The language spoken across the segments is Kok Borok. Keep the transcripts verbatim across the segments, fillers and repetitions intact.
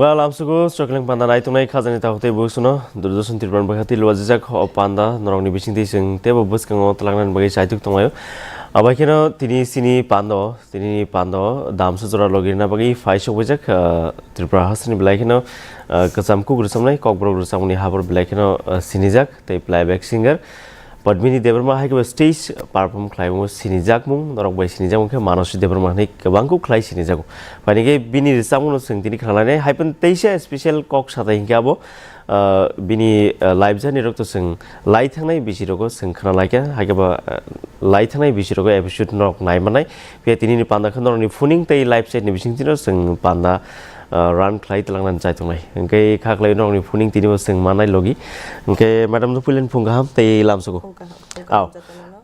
Lamsugo Chokling panda naitongnai khajani takhuk tei bwswkno Doordarshan Tripura ni bwkhak twi lobajak o panda norokni bisingtwi chwng teibo bwskango twlangnani bagwi chaituk tonglaio. Abai kheno tini chini pando, tini pando damsa jora logirina bagwi phai sokbaijak, ah, Tripura hasteni belai kheno, ah, kwcham kuk rwchapnai, kokborok rwchapmani habor belai kheno, ah, sinijak tei playback singer. Padmini Debbarma hai khe bo stage perform khlaiwi sinijakmung, norok bai sinijakmung khe Manosi Debbarma hinwi kwbangkuk khlai sinijago. Phaini khe bini rwchapmungno chwng tini khnalainai, hai phano teisa special kok satai hinkhe abo, ah, bini, ah, live journey rok to chwng lai thangnai bisi rogo chwng khnalaikha, hai khe bo, ah, lai thangnai bisi rogo episode norok nai mannai. Phiya tini ni panda khe norokni phuning tei live chat ni bisingtwi no chwng panda ah, run khlai twlangnani chai tongnai. Hwnkhe kha khlai norokni phuning tini bo chwng mannai logi. Hwnkhe madam no puilani phung kaham tei lamsugo. Phung kaham, phung kaham. Aw. Jotono no.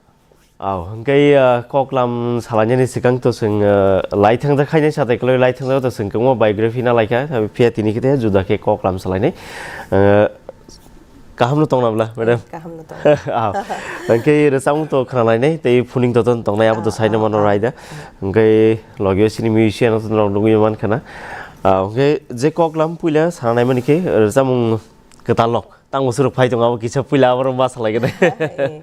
Aw, hwnkhe, ah, koklam salainani swkang to chwng, ah, lai thangjak khainai satai kwlwi lai thangjak to chwng kwbangma biography na laikha, phiya tini khe juda khe koklam salainai. Ah, Kaham no tongna bla, madam? Kaham no tong. Ah, hwnkhe rwchapmung to khnalainai, tei phuning to ton tongnai, abo to ah, saino ah, mano ah, raida. Ah. Hwnkhe logio sini musician to norok nugwi man khana. Ah, hwnkhe je koklam puila sana naimani khe rwchapmung kwtal lok. Tang bwswk rok phai tongo, abo kisa puila abo rok ma salai gede. Eh,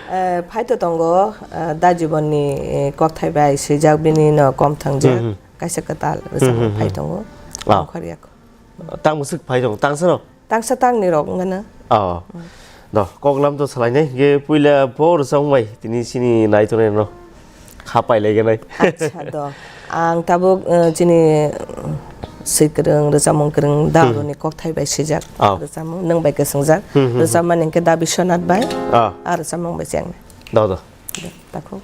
eh, phai to tongo, eh, da jibon ni, eh, kokthai bai swijak bini no kom thangjak. Hmm, hmm. Kaisa kwtal rwchapmung hmm, hmm, phai hmm, tongo. Ah. Ongkhor yak. Tang bwswk phai tongo, tang sano? Tangsa tangni rok wngana. Oh. Mm. Do, koklam to salainai, ge puila bo rwchapmung bai, tini sini nai tongnai no. Kha pailai ganai. Acha, do. Ang tabuk, eh, chini, eh, swi kwrwng, rwchapmung kwrwng, da hmm, roni kokthai bai swijak. Oh. Rwchapmung, nwng bai kwswngjak. Hmm, hmm, hmm. Rwchapmani hwnkhe da Biswanath bai. Ah. A rwchapmung bai chengni. Do, do. Do, takhuk.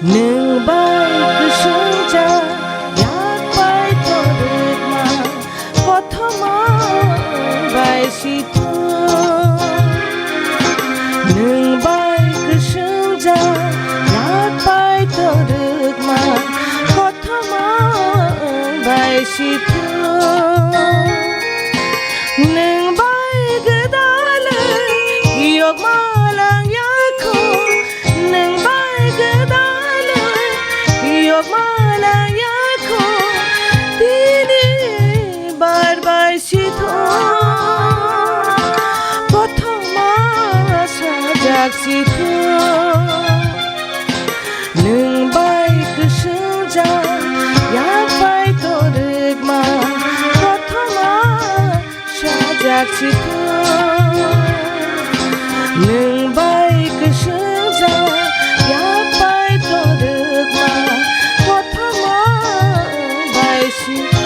Nwng bai kwswngjak yak bai torikma, kothoma bai sithok. Nwng bai kwswngjak yak bai torikma, kothoma bai sithok. Nwng bai gwdalwi yokma lang yakho, nwng bai gwdalwi yokma lang yakho, tini bar bai sithok, kothoma sajak sithok. Nwng bai kwswngjak yak bai torikma, kothoma sajak sithok. Nwng bai kwswngjak yak bai torikma, kothoma bai sithok.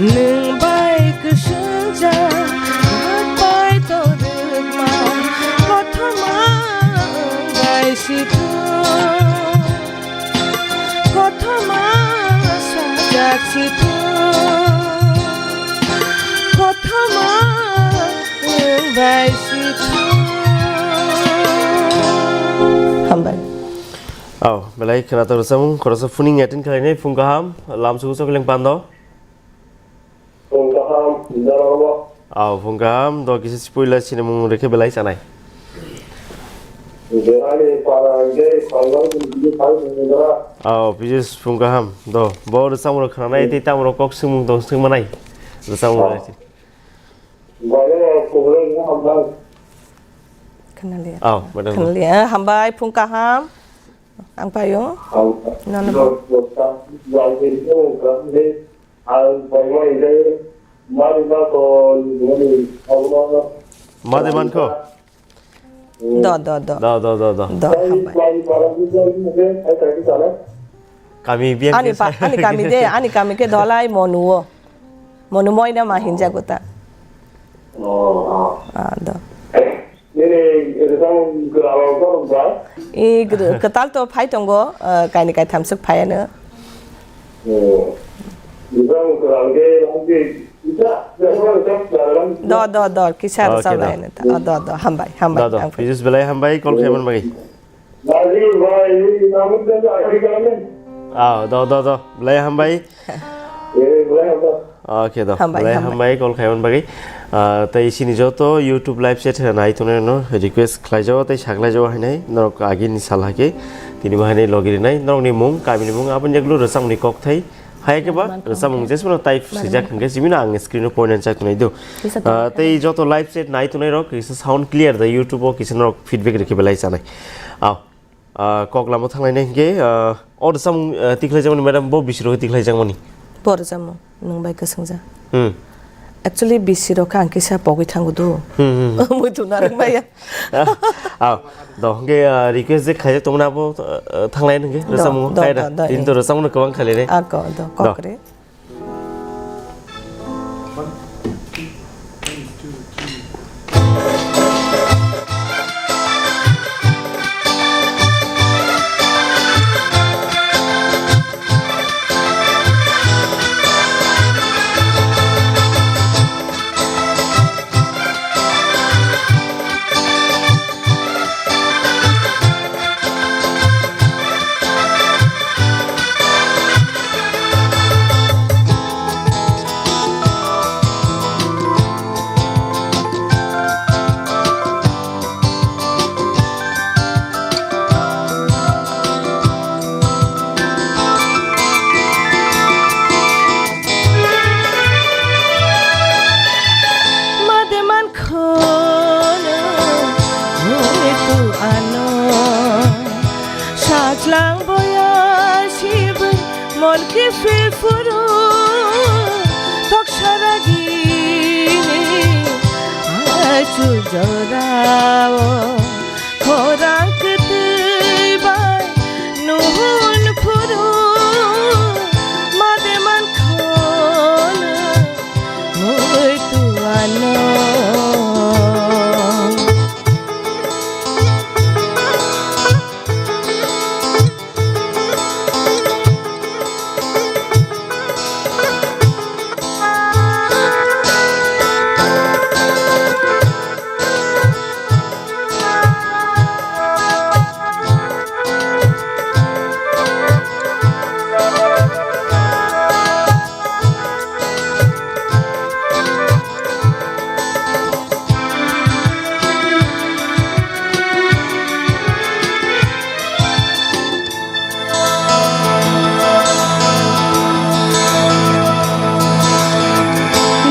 Nwng bai kwswngjak, bai to rwkma, kothoma wng bai sithok. Kothoma sajak sithok, kothoma wng bai sithok. Hambai. Oh, belai khwnathok rwchapmung, khoroksa phuning attend khlainai, phung kaham, lamsugo chokling pando. Phung kaham, jora obo. Aw, phung kaham, do kisa si puila sinimung rikhe belai chanai. Belai ni para hingke khorang ni bini phai phung jora. Aw, Pijus phung kaham, do, bo rwchapmung rok khnanai, tei tamo rok kok swngmung tong swng manai. Rwchapmung rok. Belai ni khorang ni hambai. Khnaliya. Aw, madam. Khnaliya, hambai, phung kaham. Ang payo. Hambai. Nono. Do, do, ta, belai ni khorang ni. Ang paimani hingke mani mangkho ni bumani obono. Mani mangkho? Do, do, do. Do, do, do, do. Do, hambai. Mani para ni hingke hai kai ni sana. Kami biang ani ke pa, sa- ani kami de, ani kami ke Dholai Monu o. Monu moina ma hinjago ta. Oh, oh. Ah, do. Nini rwchapmung kwrwng rok borok ba? I gr-, kwtal to phai tongo, ah, kaini kaitham swk phaiano. Hmm. Rwchapmung kwrwng khe, kisa, kisa rwchap kwrwng. Do, do, do, kisa rwchap laino ta. Oh, do, do, hambai, hambai, do, do. Ang phai. Pijus belai hambai, call khaimani bagwi. Nadi bai, namun dan agri kami. Ah, do, do, do. Belai hambai. Eh, belai hambai. Okay, do. Hambai, belai hambai. Hambai, call khaimani bagwi. Ah, tei sini joto YouTube live chat nai tongnai no request khlaijago tei saklaijago hainai norok agini sal hake tini bo hainai logi rinai norokni mung, kamini mung, aboni jaglu rwchapmungni kokthai. Hai khe ba, rwchapmung jesmano type swijak hwnkhe simi no ang screen o point and chak tongnai do. Ah, tei joto live chat nai tongnai rok kisa sound clear da YouTube o kisa norok feedback rikhe belai chanai. Aw. Ah, kok lama thanglainai hwnkhe, ah, o rwchapmung, ah, tikhlaijakmani madam bo bisiro tikhlaijakmani. Bo rwchapmung nwng bai kwswngjak. Hmm. Actually bisirok khe ang kisa pogwi thango do. Hmm, hmm. Muitu narwk maya. Ah, do hwnkhe, ah, request je khaijak tongmani abo, ah, thanglai hwnkhe do, rwchapmung do, khaida. Do, do, tini to rwchapmung kwbang khailai. Ako do, do. Kokre. Made mankhono muitu ano, sajlang boya sibui mon kiphil phuru, toksaragini achuk jorao. Khorang kwtwi bai nuhun phuru, made mankhono muitu ano.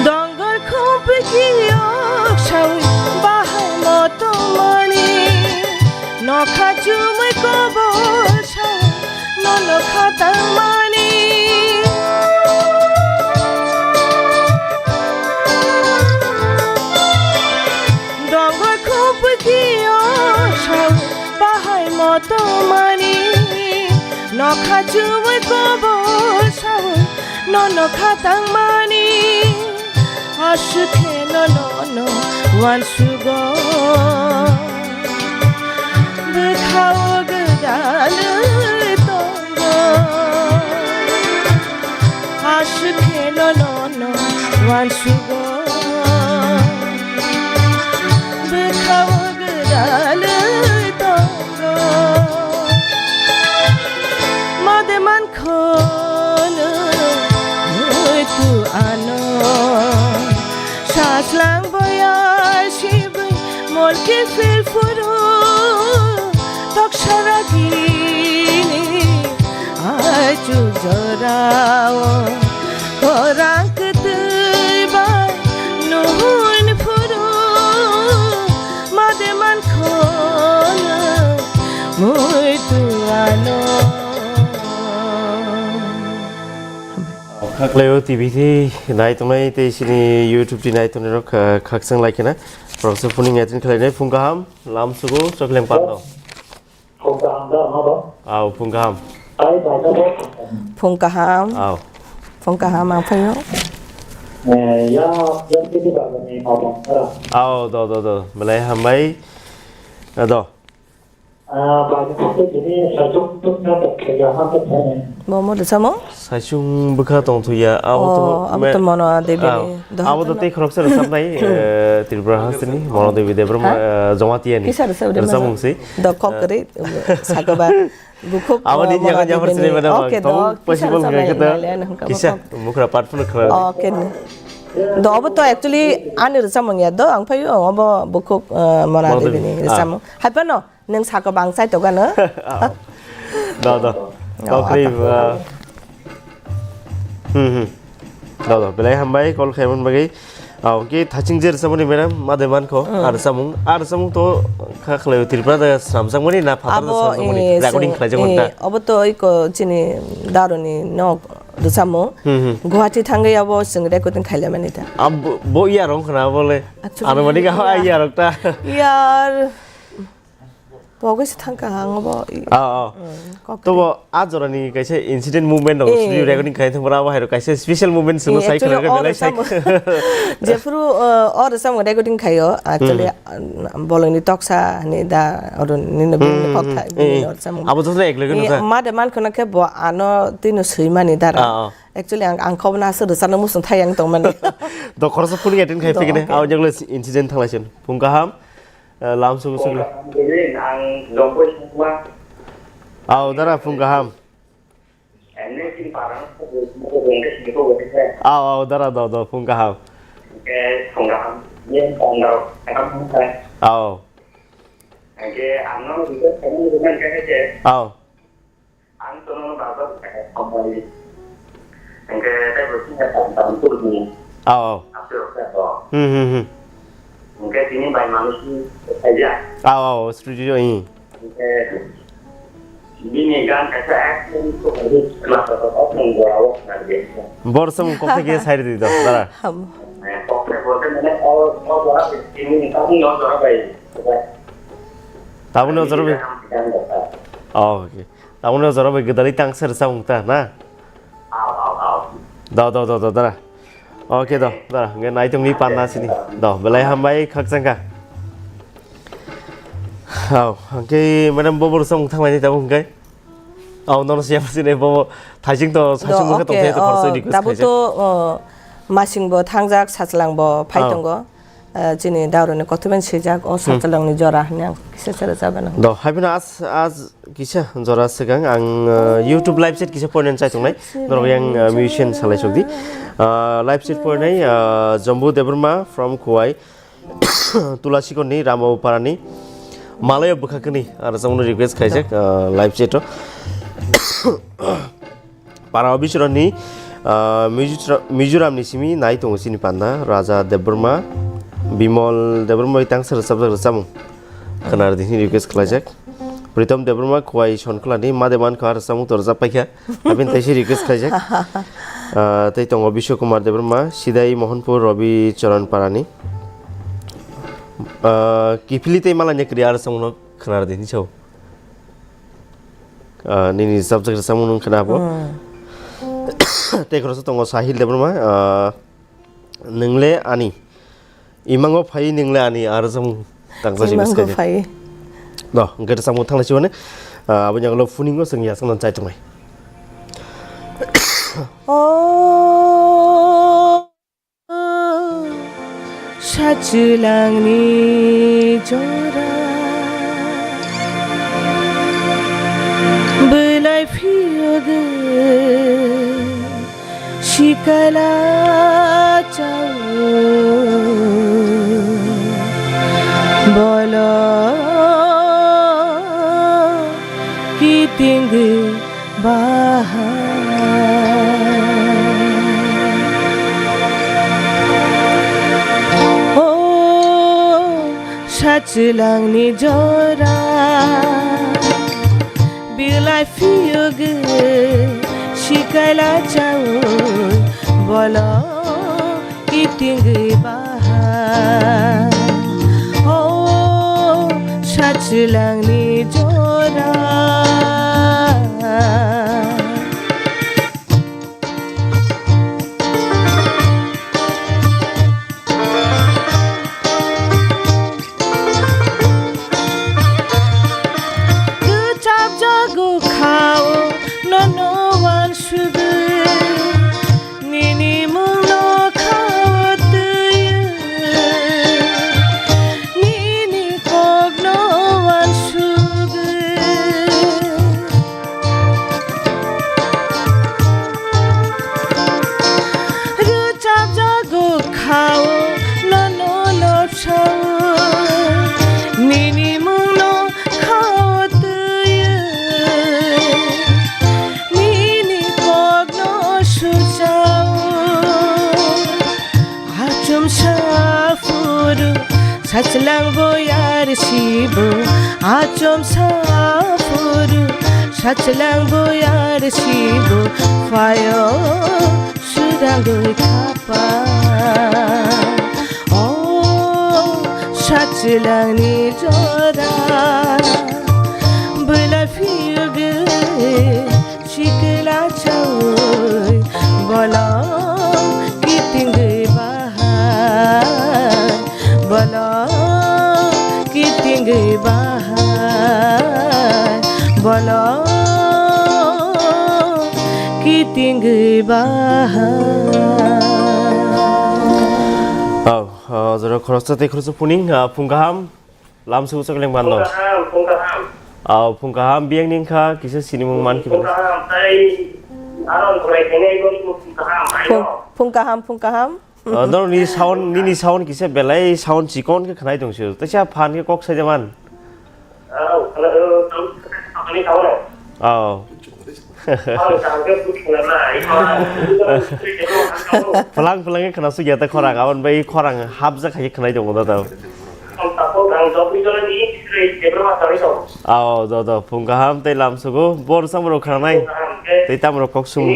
Dongor khumpi kiyok sawi bahai motomani, nokha chumui kobor sawi nono khatangmani. Dongor khumpi kiyok sawi bahai motomani. Nokha chumui kobor saui nono khatang mani, aswk khe nono no uansugo. Bwkhao gwdalwi tongo, aswk khe nono no uansugo. Bwkhao gwdalwi tongo. Made mankhono muitu ano. Saslang boya sibui molki phil phuru. Tok saragini achuk jorao. Khorang kwtwi bai nuhun phuru made mankhono muitu ano. Khaklaio T V tei nai tongnai tei sini YouTube tei nai tongnai rok, ah, khakchang lai khena. Rokse phuning attend khlainai phung kaham, lam sugo, chokleng pando. Phung kaham da, ma ba? Aw, phung kaham. Ai, bai da ba? Phung kaham. Aw. Phung kaham, ang phaio. Eh, ya, ya, kiti ba ni ma ba, ara. Aw, do, do, do. Belai hambai. Ah, do. Ah, bai da ba ni sa tuk tuk na ba, ya, ha, ta, ta, ne. Mo, mo, de samo? Saichung bwkha tongthoya, abo to Oh, abo me-, to Mono Devi ah, ni. Doha abo to to tei khoroksa rwchapnai, eh, Tripura hasteni, Mono Devi Debbarma, Ha? eh, Jamatia ni. Kisa rwchap de Rwchapmung mano. Si. Do kok Eh. Kari, sakoba. Bukhuk, Abo eh, ni Mono yago Devi jafar ni. Sini mana Okay, bang. Tong do, kisa possible rwchap ngai nai, kata nai, nai, nang kisa kabo. Mukra part pun khara. Okay. Do, abo to actually ani rwchapmung ya do, ang phaio, abo bukhuk, eh, Mono Mono Devi Devi. Ni Ah. Rwchapmung. Hai pano? Nung saka bang sai to gano. Do, do. Oh, Kok ri, apa? Ah. Hmm, hmm. Do, do. Belai hambai, call khaimani bagwi. Ah, okay, thaching jer samani madam, made mankho. Hmm. Ar samung, ar samung to kha khlai Tripura da samsang mani na phatar da Abo, samsang mani. Eh, Recording sing, khlai jang eh, ta. Abo to iko chini daroni nok do samung. Hmm, hmm. Guwahati thangwi abo sing recording khaila mani ta. Ab-, bo iya rong khna bole. Actually, Ano mani ka iya. Iya rong ta. Yar. Pogwi se thangkha ang bo i-, Ah, ah. Mm, kok To bo a jorani kaisa incident movement rok Eh. Studio recording khai thangmani abo hai rok kaisa special movement simo Eh, sai actually, khwlai o belai sai. Rwchapmung, jephuru, uh, o rwchapmung recording khaio, actually, Hmm. um, bolongni toksa ni da, oro nini Hmm, bini hmm, kok hmm. thai, Eh, bini eh. Rwchapmung. Abo joto ek loge Eh, no sa. Made mankhono khe bo ano tino swimani dara. Ah, ah. Actually, ang, ang khobna aswk rwchapna muchung thai ang tongmani. Do khoroksa phone attend khai Do, phikine, okay. Abo jagole incident thanglai sin. Phung kaham. Eh, lam sugu sugu. Ang Jompui Sangma. Au, dara phung kaham. Ene sin parang, ko bungke sini ko bungke. Au, au, dara do, do, phung kaham. Ke phung kaham. Yen pandau, ekam phung kaham. Au. Ke ano juga kamu dengan kayak aja. Au. Ang tono baba sambai. Hingke tei bo sini tam tam turni. Au, au. Aswk rok se bo. Hmm, hmm, hmm. Hingke tini bai manwi si khaijak. Au, au, studio, i. Hingke bini gan kaisa ekdom to khaijak. Masa to kok nang jora o nang de. Bor samung kok theke sai di do, dara. Ham. Eh, kok thai bolte mane o, o jora tini tamo o jora bai. Taboni o jora bai. Ham, ham, ham. Oh, okay. Taboni o jora bai gwdalwi tang se rwchapmung ta, na? Au, au, au. Do, do, do, do, dara. Okay, do, dara. Hwnkhe naitongni panna sini. Do, belai hambai khakchangkha. Au, hwnkhe madam bo bo rwchapmung thanglaini tabuk hwnkhe. Au, nono siya sini bo bo thaising to, Do, thaising bo khe okay, tongthai to khoroksa oh, request tabuk khaijak. To, oh, masing bo thangjak, sajlang bo phai Au. Tongo. Ah, chini dauroni kothobani swijak, o Hmm. sajlangni jora hwnwi ang kisa sera jabana. Do, hai phano as, as kisa jora swkang ang, ah, YouTube live chat kisa poinani chai tongnai. Norok yang, ah, musician salai sokdi. Ah, live chat poinai, ah, Jambu Debbarma from Khowai, Tulasikorni Rambabu Parani, Malayo Bwkhakni, ah, rwchapmungno request khaijak, ah, live chat o. Para o bisoroni, ah, Mizoram, Mizoramni simi nai tongo chini panda, Raja Debbarma, Bimol Debbarma bai tangsa rwchapjak rwchapmung. Khwna rwdi hwnwi request khlaijak. Pritom Debbarma Khowai Sonkolani made mankha rwchapmung to rwchap paikha. Abini teisa request khlaijak. Ah, tei tongo Biswa Kumar Debbarma, Sidai Mohanpur Robi Charan Parani. Ah, kiphilwi tei malanya kwrwi rwchapmungno khwna rwdi hwnwi sao. Ah, nini subject rwchapmung nung khna bo. Hmm. Tei khoroksa tongo Sahil Debbarma, ah, Nwngle Ani. Imango phai nwngle ani aro jang tangsa si Imango bwskango. Phai. No, hwnkhe rwchapmung thanglai sibani, ah, aboni agolo phuningo chwng yasakno chai tongnai. O Sachwlangni jora bwlai phiyogwi sikala chao bolo kitingwi baha. O Sachwlangni jora bwlai phiyogwi sikala chaui bolo kitingwi baha. O Sachwlangni jora. Rwchapjago khao nono uansugwi, nini mungno khao twiwi, nini kokno uansugwi. Rwchapjago khao nono lobsao, nini mungno khao twiwi, nini kokno suchao. Achomsa phuru sachwlangbo yar sibo, achomsa phuru sachwlangbo yar sibo, phaio sudagwi khapa. O Sachwlangni jora bwlai phiyogwi sikla chaui bolo kitingwi bahai, bolo kitingwi bahai, bolo kitingwi bahai. Oh, oh, jora khoroksa tei khoroksa phuning, ah, phung kaham. Lamsugo chokling banlo. Phung kaham, phung kaham. Aw, phung kaham biyang ni wngkha, kisa sinimung man kiphilwi. Phung kaham, tai aron khwlai khainai bo phung kaham, ayo. Phung, phung kaham, phung kaham. Ah, norok ni sound, nini sound kisa belai sound chikon khe khwnai tong sio. Teisa phan khe kok sai de man. Aw, khwlai, uh, sound, sound ni sound. Aw. Phalang phalang khe khwnasu ya ta khorang, aboni bai khorang hapjak hai khe khwnai tongo da tao. Aw, do, do, phung kaham tei lamsugo. Bor samro khwnanai. Tei tamro kok sung.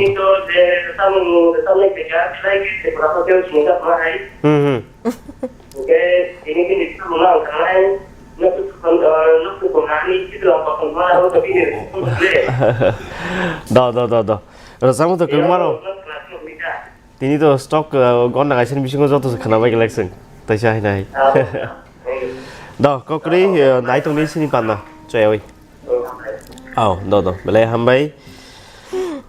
Hmm, hmm. Hwnkhe tini bini samung ang tangnai, nok tu kon, eh, nok tu kon ani, itu ang kon mana, oh, tapi ini, oh, le. Do, do, do, do. Rwchapmung to kwbangma rok. Tini to stock, eh, gonda kaisa ni bisingo joto se khwna bai glak chwng. Taisa hai nai. Ah, eh. Do, kokri, eh, nai tongni sini panna. Choyawi. Aw, do, do. Belai hambai.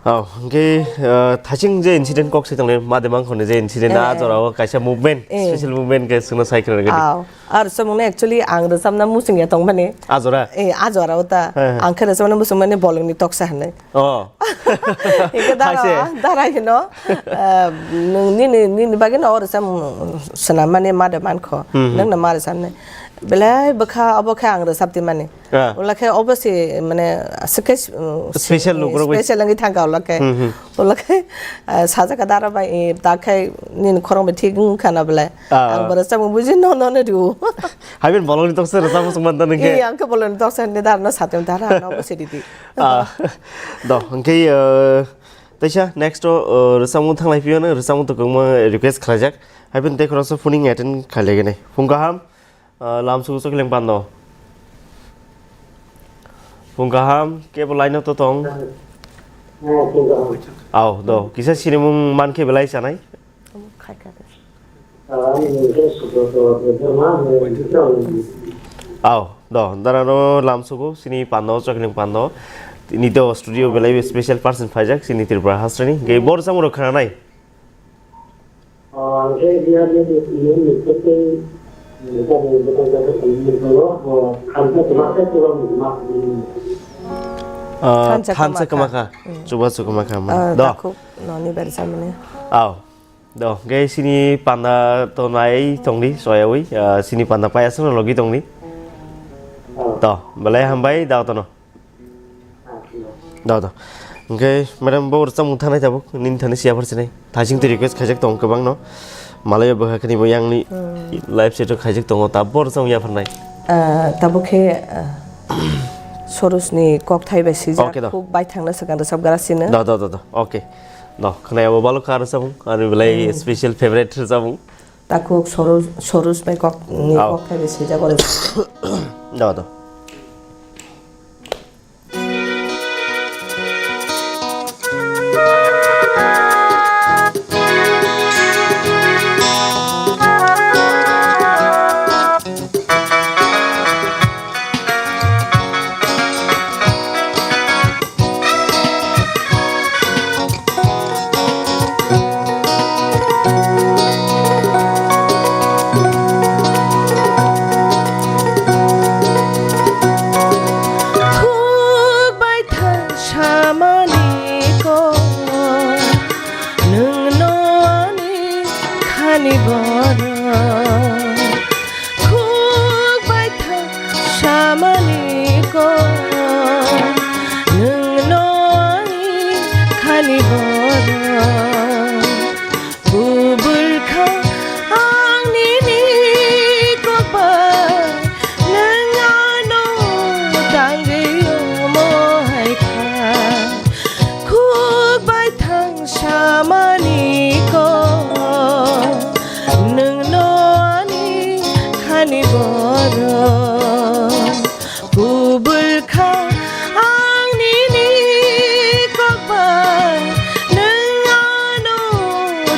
Aw, hwnkhe, uh, thaching je incident kok se tongle, made mangkhoni je incident, eh, a jorao kaisa movement, eh, special movement khe chwngno sai khwna nangani. Aw, ar samungno actually ang rwchapna muchungya tongmani. A jora? Eh, a jorao ta. He, he. Ang khe rwchapna muchungmani bolongni toksa hinwi. Oh. Hwnkhe dara, haise, dara hino, uh, nwng nini, nini bagwi no o rwchapmung swnammani made mankho. Hmm, hmm. Nwngno ma rwchapnai. Belai bwkha obo khe ang rwchap di mani. Ah. Ola khe obo se, mane, aswk khe, uh, special, eh, lukurok bai special wngwi thangkha ola khe. Hmm, hmm. Ola khe, ah, sajak ka dara bai, eh, ta khe nini khorang bai thik wngkha na belai. Ah. Ang bo rwchapmung buji no, no, no rw. Hai ben bolongni toksa rwchapmung song man ta nung khe. Eh, ang khe bolongni toksa ni dara no satung dara no bo se ridi. Ah. Do, hwnkhe, eh, teisa next o, eh, rwchapmung thanglai phiyano, rwchapmung to kwbangma request khlaijak. Hai ben tei khoroksa phoning attend khailaiganai. Phung kaham. Ah, lamsugo chokling pando. Phung kaham, kebo line o to tong? Aw, do, kisa sinimung man khe belai chanai? Aw, do, darano lamsugo, sini pando, chokling pando. Nito studio belai special person phaijak, sini Tripura hasrani. Ge bor samuro khananai. Ah, thansa kwmakha. Chubachu kwmakha man. Ah, do. Takhuk noni berjamani. Aw. Do, ge sini panda to nai tongdi, soyawi, ah, sini panda payasano logi tongdi. Do, belai hambai, da tono. Da, da. Hwnkhe, madam, bo rwchapmung thanai tabuk, nini thani siya pharsinai. Thaising twi request khaijak tongo kwbangno. Malaiyo bwkha khani bo yangni live set o khaijak tongo, tabuk bo rwchapmung yapharnai. Ah, tabuk khe, ah, Sorosni kokthai bai swijak, okay, da. Khuk bai thangna swkang rwchapgra sino. Da, da, da, da. Okay. Da, khwnaya bo balok kha rwchapmung, ani belai special favorite rwchapmung. Takhuk Soroj, Soroj bai kok, ni kokthai bai swijak ore. Da, da. Khuk bai thang samani kok, nwngno ani khani borok. Khuk bai thang samani kok, nwngno ani khani borok. Kubul kha ang nini kok bai, nwng ano tangwi omo hai kha. Khuk bai thang samani kok, nwngno ani khani borok. Kubul kha ang nini kok bai, nwng ano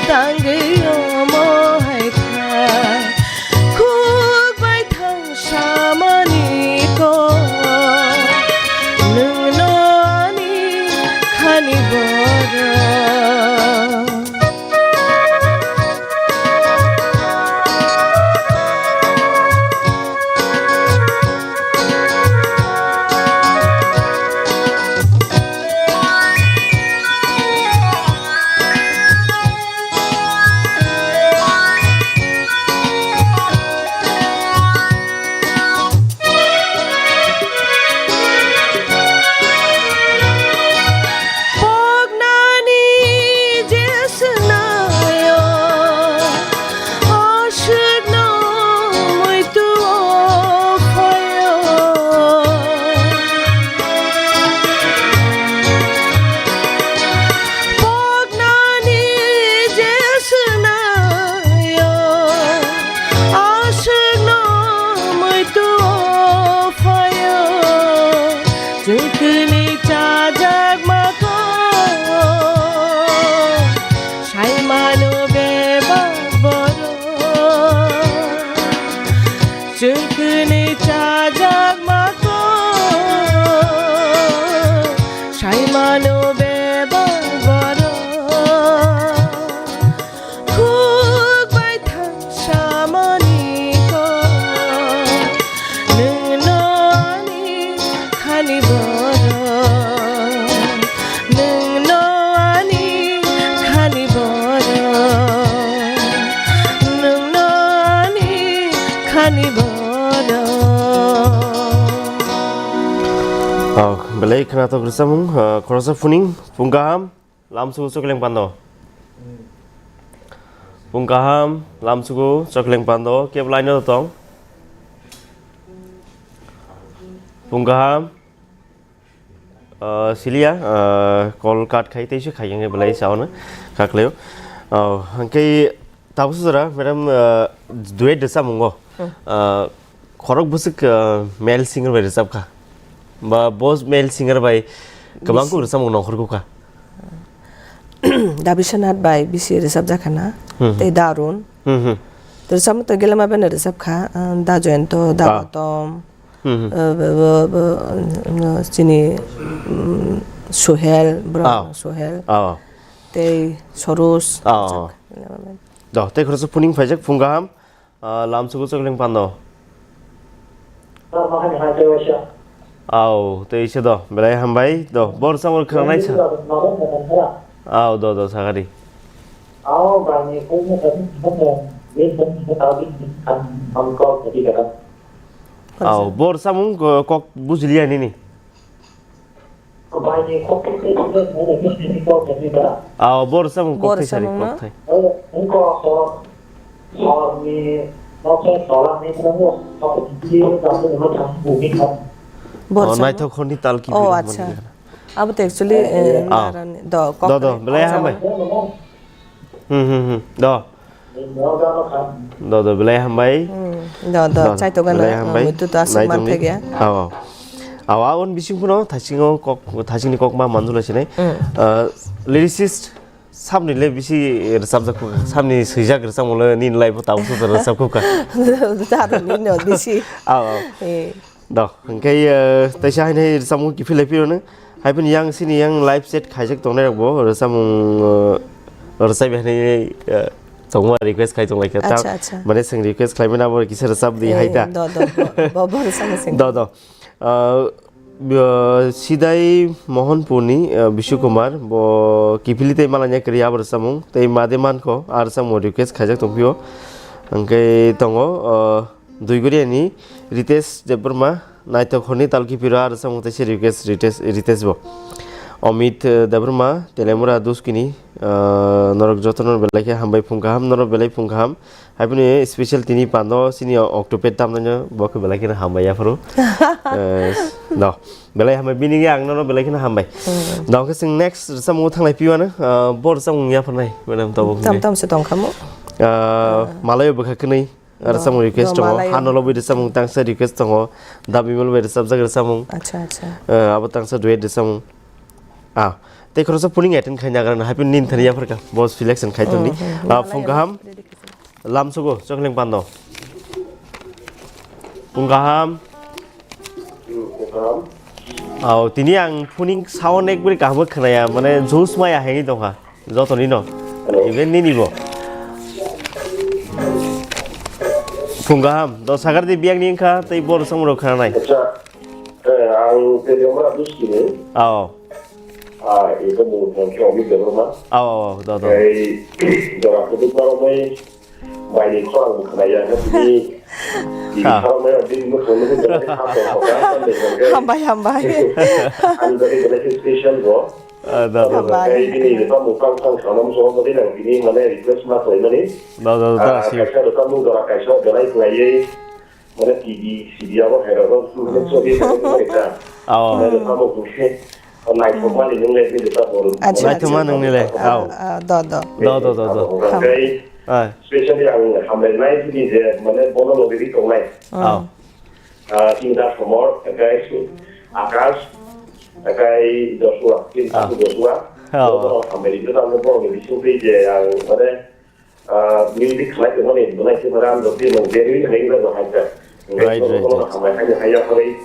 tangwi omo hai kha. Khuk bai thang samani kok, nwngno ani khani borok. Poknani je swnayo, aswkno muitu o phaio. Poknani je swnayo, aswkno muitu o phaio. Chwngkuni chajakma kok, saimano bebak borok. Chwngkuni chajakma kok, saimano bebak borok. Khuk bai thang samani kok, nwngno ani khani borok, nwngno ani khani borok, nwngno ani khani borok. Oh, belai khwnathok rwchapmung, ah, khoroksa phuning, phung kaham. Lamsugo chokling pando. Phung kaham, lamsugo chokling pando, kebo line o tong. Phung kaham, ah, siliya, ah, call cut khai, teisa khai, yang belai saono, kakleo. Oh, hangke tabusu jora, madam, ah, duet de samungo. Hmm. Ah, khorok busuk, ah, male singer bai rwchap kha. Ba bo male singer bai kwbang kuk rwchapmung nongkhor kukha. Da Biswanath bai bisi rwchapjak khana, Hmm. tei Da Arun. Hmm, hmm. Tei rwchapmung tei Gelema bai no rwchapkha, ah, Da Jayanta, Da Ah. Gautam, Hmm, hmm. ah, bo, bo, bo, ah, chini, mm, Sohel, bro, Ah. Sohel. Ah. Tei Sorus. Ah. Rwchapkha Gelema bai. Do, tei khoroksa phuning phaijak, phung kaham. Ah, lamsugo chokling pando. Au, tei se do, belai hambai do, bor samor khwnanai sa. Au, do, do, sagari. Au, bor samung ko-, kok bujiliya nini. Ah, bor samung Bor kok thai sari samung kok na? Thai. Bor Oh, samung na? Naithok khorni tal ki Oh, bira acha. Mani. Abo to actually, eh, Ah. narani, do, Do, do, kok belai kok hambai. Hmm, hmm, hmm. Do. Do, do, belai hambai. Hmm, do, do, Do, do, chaito gana, belai hambai. Muitu to aswk Nai man tongdi. Thak ya. Aw, aw. Aw, aw, on bising puno, thasingo kok, thasingni kok ma manjula sinai. Hmm. Uh, lyricist, samni le bisi rwchapjak kukha, samni swijak rwchapmung le nini life o tabuk sujak rwchap kukha. Taro nini no bisi. Aw, aw. Eh. Do, hwnkhe, eh, teisa haino rwchapmung kiphilai phironi. Hai phano yang sini yang live chat khaijak tongnai rok bo rwchapmung, eh, rwchapya hinwi, eh, tongma request khai tonglaikha. Ta Acha, acha. Mane chwng request khlaimani abo kisa rwchap di hai ta. Eh, do, do, bo, bo, bo rwchapmung sing. Do, do. Ah, bo, Sidai Mohanpurni, ah, Bishu Kumar, bo kiphilwi tei malanya kwrwi abo rwchapmung, tei made mankho, ah, rwchapmung request khaijak tongphio. Hwnkhe tongo, ah, Duigoriani Ritesh Debbarma, naithok horni talkipiro, ah, rwchapmung tei se request Ritesh, Ritesh bo. Amit, ah, Debbarma, Telemura Duskini, ah, norok jotono belai khe hambai phung kaham, norok belai phung kaham. Haibini special tini pando sini octopad tamnai no bo khe belai kheno hambai yaphuru. Eh, no. Belai hambai bini ang nono belai kheno hambai. Hmm. Da hwnkhe chwng next rwchapmung thanglai piwano, ah, bo rwchapmung yapharnai madam tabuk Tam hwnkhe. Tam se tongkha mo? Ah, malayo bwkha kwnwi. Ah, rwchapmung request do tongo. Malayo. Hano lobwi rwchapmung tangsa request tongo. Da Bimal bai rwchapjak rwchapmung. Acha, acha. Ah, abo tangsa duet rwchapmung. Ah, tei khoroksa puning attend khaina agarano haipin nin thani yapharkha. Bo selection khai tongdi. Hmm, hmm. Ah, phung kaham. Lamsugo, chokling pando. Phung kaham. Phung kaham. Au, tini ang phuning sound ekbari kaham khnaya, mane juice maya hengwi tongkha. Jotoni no. Hello. Even nini bo. Phung kaham, do sagar di biang ni wngkha, tei bor samro khanai. Acha, eh, ang Telemura Duskini. Au. Ah, ito mo thang khe Amit Debbarma. Aw, aw, aw, do, do. Tei jora kutuk barok bai bai ni khorang bo khnaya, ha, tini, tini Ha. Khorang bai din mo khorang bo khnaya, ha, ha, ha, ha. Hambai, hambai. Ang dari dari special bo. Ah, do, do, do. Hambai. Tei bini ni pa mo kang kang khanam so bo din ang bini mane request ma koi mani. Do, do, do, Ah, do, si. Kaisa do kamu jora kaisa belai khnayai. Mane T V, C D abo hai rok, hmm, sorry, sorry, sorry, ta. Oh. Mane tamo khe, naithokmani nung le, nini ta bol. Acha, acha. Naithokma nung nile, oh. Ah, do, do. Do, do, do, do. Abo khe, ah, specially ang hambai nai sini je, mane bono logi ri tongnai. Hmm. Oh. Ah, Singda Somor, ekai Akash, ekai Joshua, tin, ah, Joshua. Oh. Bono hambai ri ta, bono logi ri sung je ang, mane, Ah, music khlai tongmani belai khe ram rok twi mung derwi hai wngwi rw hai kha. Right, right, right. Hambai hai hai ya phari.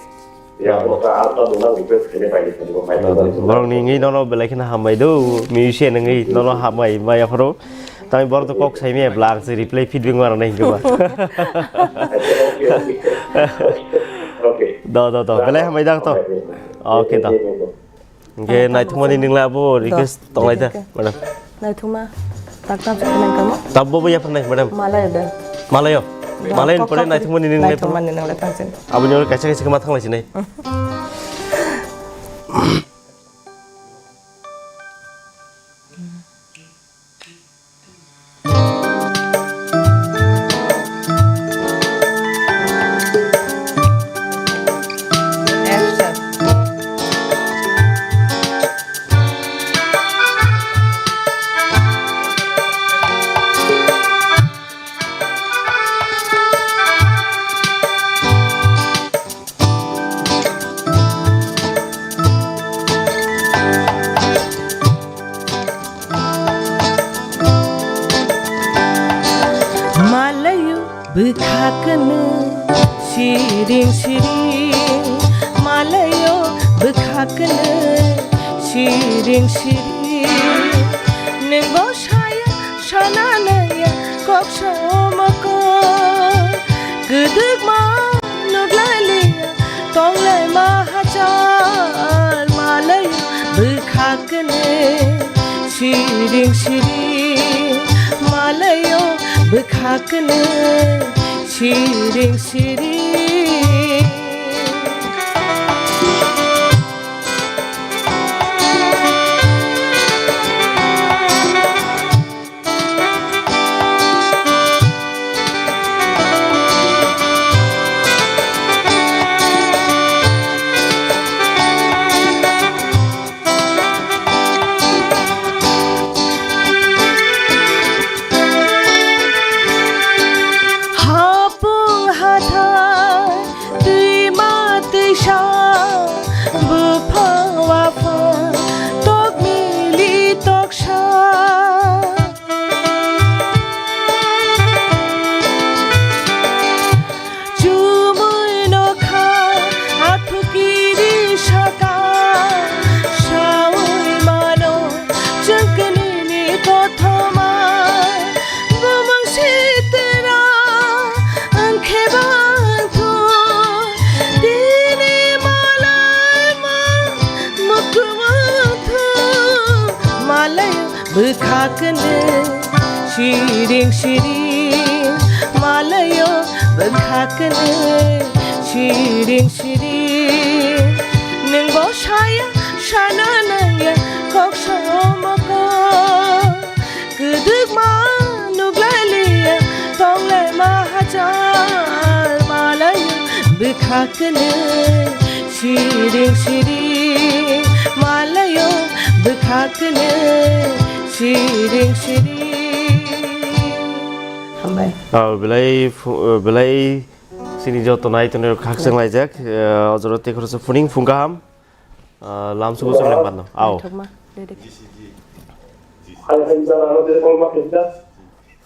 Ya, ah, bo ta arta dona request khene pai ni bo mai. Ah, borok ni wngwi nono belai kheno hambai do, musician wngwi nono hambai ma ya pharo. Tamo borok to kok sai me bla ang se reply feedback ma rwnai hinke ba. Okay, okay. Okay. Do, do, do. Belai hambai dak to. Okay, do. Hingke naithokmani nung le abo request tonglai da, madam. Naithokma. Tak tam sa nang kamo? Tabbo bo yaphan nai, madam. Malai da. Malayo. Malayo pore naithokmani nung le. Naithokmani nung le tangsin. Aboni oro kaisa kaisa khe ma thanglai sinai. Bwkha kwnwi siring siring, malaio bwkha kwnwi siring siring. Nwngbo saya sana nangya kok somoko, kwdwkma nuglaliya tonglaima hachal, malaio bwkha kwnwi siring siring, malaio bwkha kwnwi siring siring. Hapung hathai, twima twisa, buphang waphang, tok mili toksa. Chumui nokha, athuk kiri saka, saui mano, chwng kwnwini kothoma, bumung sitra, angkhe bangthu, tini malai ma, mukumu thu, malai bwkha kwnwi siring siring, malaio bwkha kwnwi siring siring. Nwngbo saya sana nangya kok somoko, kwdwkma nuglaliya tonglaima hachal, malaio bwkha kwnwi siring siring, malaio bwkha kwnwi siring siring. Hambai. Oh, belai phu-, belai sini joto nai tonwi khakchang laijak, eh, ojoro tei khoroksa phuning phung kaham, eh, lamsugo chwng lengpanno. Au. Thokma, dede.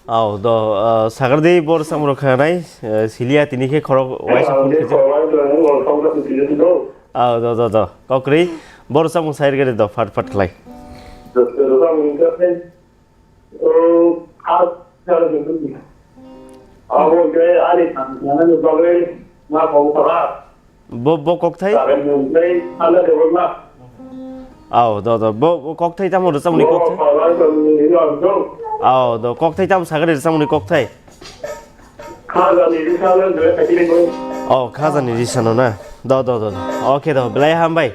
Au, do, ah, sagardi bor samung rok khanai, eh, silia tini khe khorok waisa phone khe. Au, do, do, do. Kokri bor samung sair gede do, fat fat khlai. Abo ke ani thani bagwi ma kok thara. Bo, bo kokthai? Taben mungtai, ala de wala. Au, do, do. Bo, bo kokthai tamo rwchapmani kokthai? Bo, pala ko ni lo do. Au, do. Kokthai tamo sagari rwchapmani kokthai? Khajani risa lo de kati ni ko. Oh, khajani risa no na. Do, do, do, do. Okay, do. Belai hambai.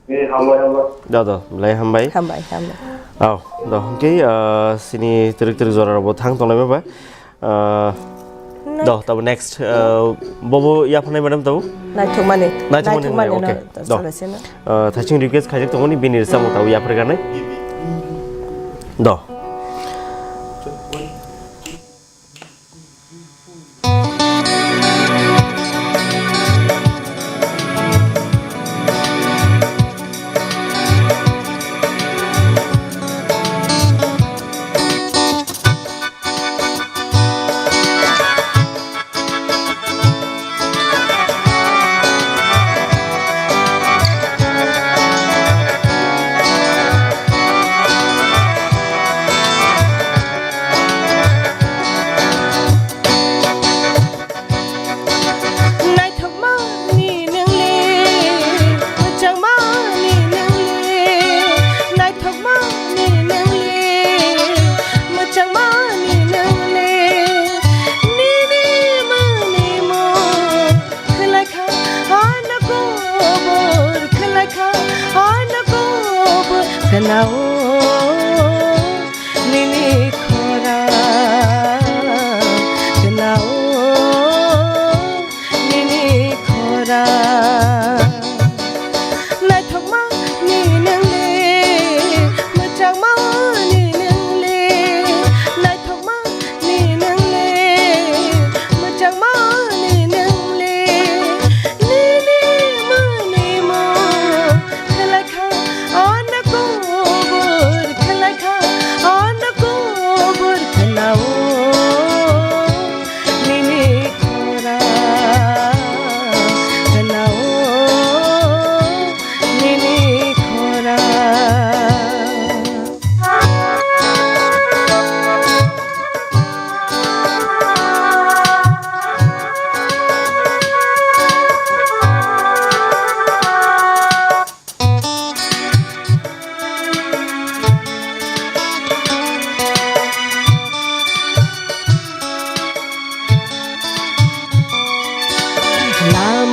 Eh, hambai, hambai. Do, do. Belai hambai. Hambai, hambai. Au, do. Okay, ah, sini twrwk twrwk jora rok bo thang tonglai ba. Ah, Nai- do, tabo next, ah, bobo yaphanai madam tabo? Naithokmani. Naithokmani, Naithokmani, okay. No, do. Solo sino. Ah, thaising request khaijak tongmani bini rwchapmung tabo yapharganai. Do.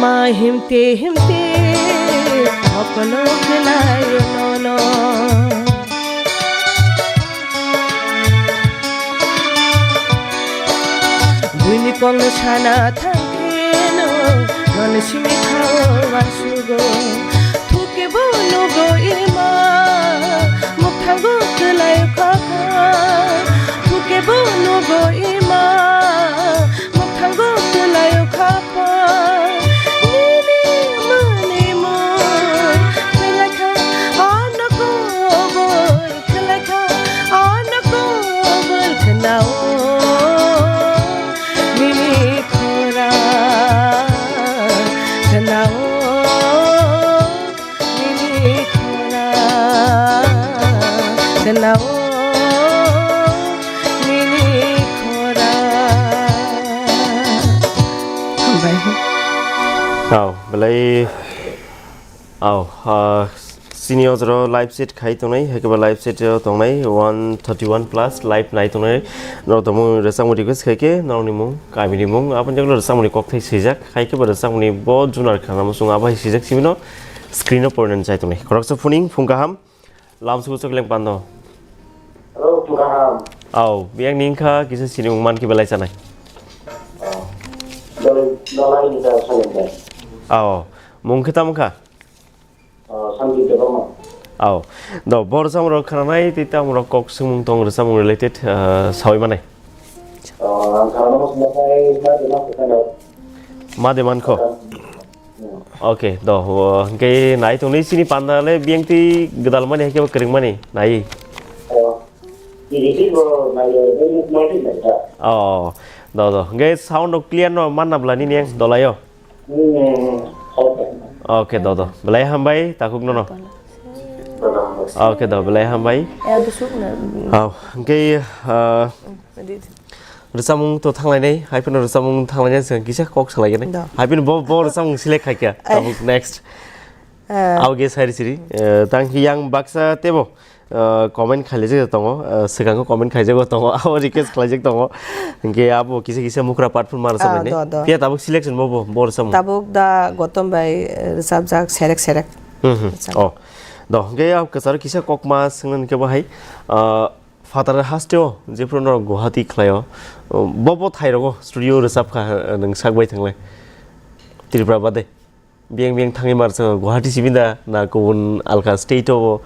Ma himte himte mokolo kelayo nono. Buini kongno sana thangkheno nono simi khao wasugo. Thuke bo nugo ima mukthango kelayo khakha. Thuke bo nugo ima mukthango kelayo khakha. Nini mani mo kelaikha, ano kobor kelaikha, ano kobor khenao. Nini khora khenao. Nini khora khenao. Nini khora. Hambai. Au, belai. Au, ah, sini o jora live set khai tongnai, hai khe ba live set o tongnai one thirty one plus live nai tongnai. Norok tongmung rwchapmung request khai khe norokni mung, kamini mung, aboni jagolo rwchapmungni kokthai swijak, hai khe ba rwchapmungni bo junar khana muchung abo hai swijak simi no screen o pornani chai tongnai. Khoroksa phuning phung kaham, lamsugo chokleng pando. Hello, phung kaham. Au, biyang ni wngkha kisa sinimung man khe belai chanai. Oh. Dol-, dolai ni ta sanai. Au, mung khe tamo kha? Oh, Santi Debbarma. Au. Do, bo rwchapmung rok khwnanai tei tamo rok kok swngmung tong rwchapmung related, ah, sawi manai. Oh, ang khwnana muchung ma khai ma de ma khwna. Ma de man kho. Hmm. Okay, do, o, hwnkhe nai tongni sini panda le biyang twi gwdal mani hai khe kwrwng mani nai. Oh. Tini twi bo nai le, nai le, nai le, nai le. Oh, do, do. Hwnkhe sound rok clear no manna bla nini ang dolaio. Hmm, okay. Okay, do, do. Belai hambai, takhuk nono. Okay, do, belai hambai. Eh, busuk na. Hau, hwnkhe, ah, rwchapmung to thanglainai, hai phano rwchapmung thanglainai, chwng kisa kok salaigani. Do. Hai phano bo, bo rwchapmung select khaikha. Eh. Tabuk next. Eh. Abo khe sari siri. Eh, tang khe yang baksa tebo. Ah, comment khailaijak tongo, ah, swkango comment khaijago tongo, abo request khlaijak tongo. Hinkhe abo kisa kisa mukra part phano mar Ah, samani. Do, do. Phiya tabuk selection bo bo, bo rwchapmung. Tabuk da Gotom bai, eh, rwchapjak Serek Serek. Hmm, hmm. Rwchapmung. Oh. Do, hinkhe abo kwcharo kisa kokma swngnani khe bo hai, ah, phatar hasteo jephru norok Guwahati khlaio, bo bo thairogo studio rwchapkha, eh, nwng sak bai thanglai. Tripura bade. Biyang biyang thangwi mar sa Guwahati simi da na kubun alka state o?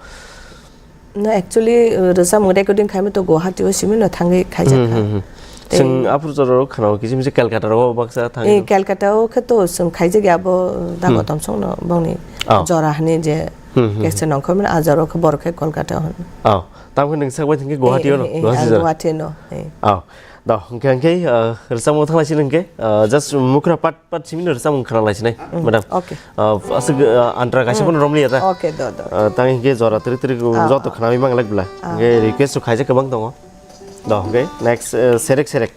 No, actually, uh, rwchapmung recording khaima to Guwahati o simi no thangwi khaijak Hmm, kha. hmm, hmm. Tei Chwng aphuru jora rok khana o kisi misi Calcutta ro baksa thangwi Eh, no. Calcutta o khe to chwng khaijak ya abo, uh, da Hmm. Gotom song no bongni Oh. jora hani je Hmm, hmm, cassette hmm. nongkhormani a jora o khe borok khe Kolkata o hwn. Oh, tamo khe nwng sak bai thangkhe Guwahati Eh, o no, eh, eh, Guwahati ang jora. Guwahati no, eh. Oh, da, hwnkhe, hwnkhe, uh, rwchapmung thanglaisi hwnkhe, uh, just mukra part Pat simi no rwchapmung khna lai sinai, Mm, madam. Okay. Ah, aswk, ah, antra kaisa Mm. phano romliya ta. Okay, do, do. Ah, tang hinkhe jora twrwk twrwk Ah, joto ah. khnawi mang lak bla. Ah. Hinkhe request rok khaijak kwbang tongo. Do, hinkhe next, eh, Serek Serek.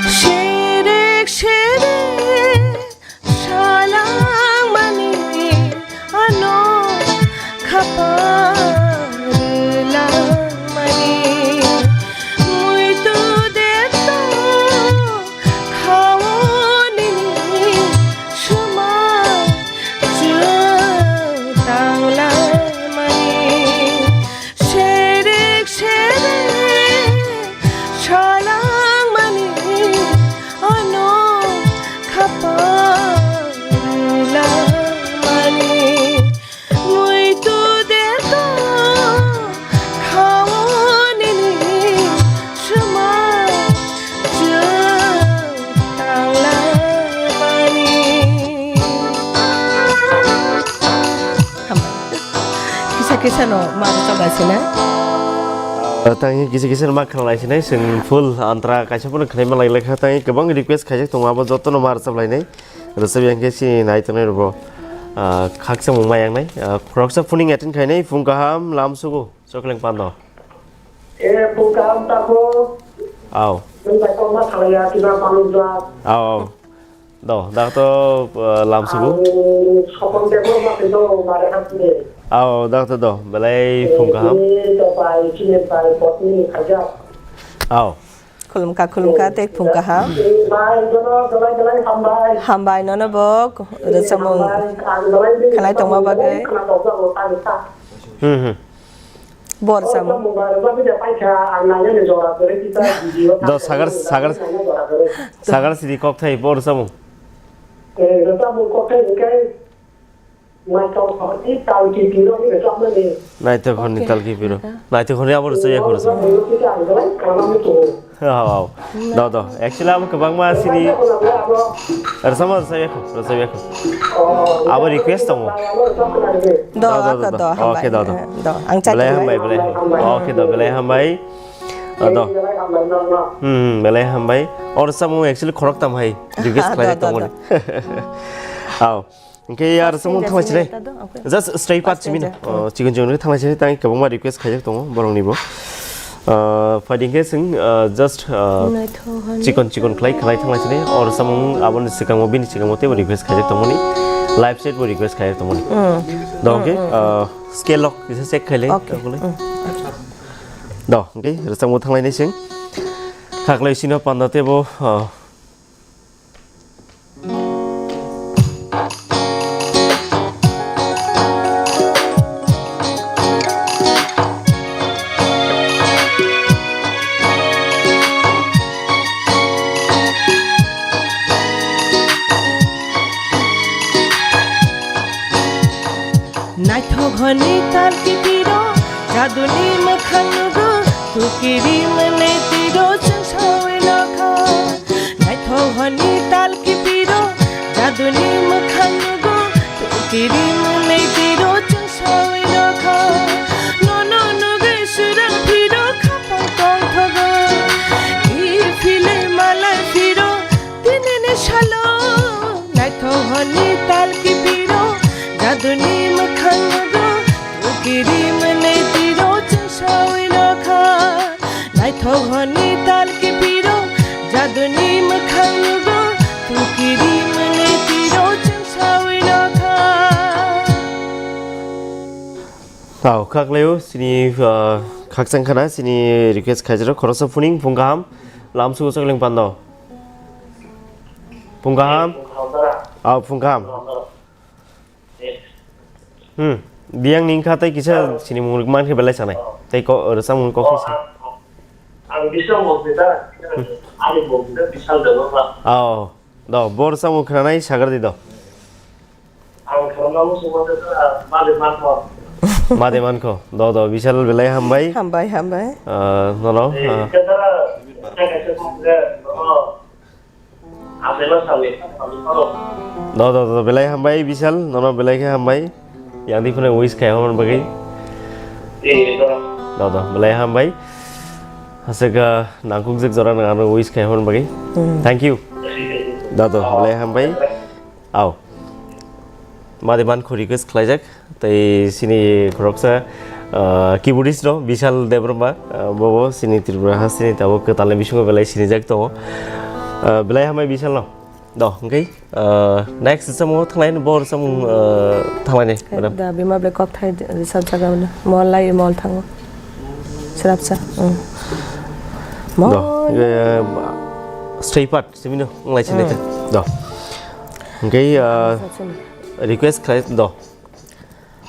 Serek serek salangmani ano khapang rwlangmani muitu deto khao nini swmai chwng tanglaimani. Serek serek salangmani ano khapang rwlangmani. Muitu deto khao nini swmai chwng tanglaimani. Hambai. Kisa kisa no ma rwchap lai sinai. Ah, tang kisa kisa no ma khna lai sinai, chwng full antra kaisa phano khnaima lai lai kha, tang kwbang request khaijak tongo, abo joto no ma rwchap lainai. Rwchap yang khe chini nai tongnai rwbo, ah, khaksa mung ma yang nai. Ah, khoroksa phuning attend khainai, phung kaham, lam sugo, chokleng pando. E, phung kaham tako. Au. Nwng bai tongma salaiya, kiba manukjak. Ao, ao. Do, dak to, uh, lamsugo. Ang Sopon Debbarma se do, mare hapni. Ao, dak to do, belai phung kaham. Ini to bai, chini bai, potni khaijak. Ao. Khulumkha, khulumkha, tei phung kaham. Bai, jono, belai, belai hambai. Hambai, nono bo, rwchapmung hambai, ang belai, belai khanai tongma bagwi. Khna tokjago, tang sa. Hmm, hmm. Bor samung. Do sagar, sagar, sagar sidi kok thai bor samung. Naithok hwnwi tal kipiro. Naithok hwnwi abo rwchapya kho rwchapya. Hao, hao. Do, do. Actually, amo kwbangma sini. Rwchapma rwchapya kho, rwchapya kho. Abo request tongo. Do, do, do, ako do, do. Okay, hambai. Do, do. Eh, do. Ang chat belai hambai, belai hambai. Okay, do, belai hambai. Ah, do. Hmm, hmm, belai hambai. Or samung actually khorok tam hai. Request khlai do, do, tongmani. Do. Ao. Hwnkhe ar samung thangma chini. Just straight part chimino. Oh, chikon chikon thangma chini tang kwbangma request khaijak tongo borokni bo. Ah, phaidi hwnkhe chwng, ah, just, ah, chikon chikon khlai khlai thangma chini. Or samung aboni swkango bini swkango teibo request khaijak tongmani. Live set bo request khaijak tongmani. Hmm. Do hwnkhe, ah, scale lock kisa check khailai. Okay. Do hwnkhe rwchapmung thanglai nai chwng. Khaklai sino panda teibo, ah, Naithok hwnwi tal kipiro, jaduni mwkhang nugo, tukiri mwnwi tiro chwng sawi nokha. Naithok hwnwi tal kipiro, jaduni mwkhang nugo, tukiri mwnwi tiro chwng sawi nokha. Nono nugwi swrang phiro khapang tongthogo, kiphilwi malai phiro, Tinini salo naithok hwnwi tal kipiro, jaduni mwkhang nugo, tukiri mwnwi tiro chwng sawi nokha. Naithok hwnwi tal kipiro, jaduni mwkhang nugo, tukiri mwnwi tiro chwng sawi nokha. Tau, khaklai o, chini, ah, khakchang khana, chini request khaijak rok, khoroksa phuning, phung kaham, lamsugo chakling pando. Phung kaham? Aw, phung kaham. Hmm. Biyang ni wngkha tei kisa sinimung rwkma khe belai sanai. Tei ko, rwchapmung kok khe sa. Ang, ang Bisal Mosita, ani mung khe Bisal Debbarma. Aw. Do, bo rwchapmung khwnanai sagar di do. Ang khoroknamo sungma khe, ah, made mankho. Made mankho. Do, do, Bisal belai hambai. Hambai, hambai. Ah, nono, eh, ah. Khe tara, khe kaisa kok khe, nono, achaima salni, salni phano. Do, do, do, belai hambai, Bisal, nono belai khe hambai. Yang di phano wish khai hwnba bagwi. Eh, do. Do, do, belai hambai. Aswk, ah, nangkukjak jora nang ano wish khai hwnba bagwi. Hmm. Thank you. Do, do, belai hambai. Aw. Made mankho request khlaijak. Tei sini khoroksa, ah, keyboardist no, Bishal Debbarma, ah, bobo sini Tripura ha sini tabuk kwtalni bisingo belai sinijak tongo. Ah, belai hambai Bishal no. Do, hwnkhe, ah, next samung thanglai bo samung, ah, thanglai ni, madam. Da bima ble kok thai risap jaga wala. Mol lai mol thango. Srapsa. Mm. Do, mol. Eh, stray part. Simi no, nglai chini te. Do. Hwnkhe, ah, request khlai do.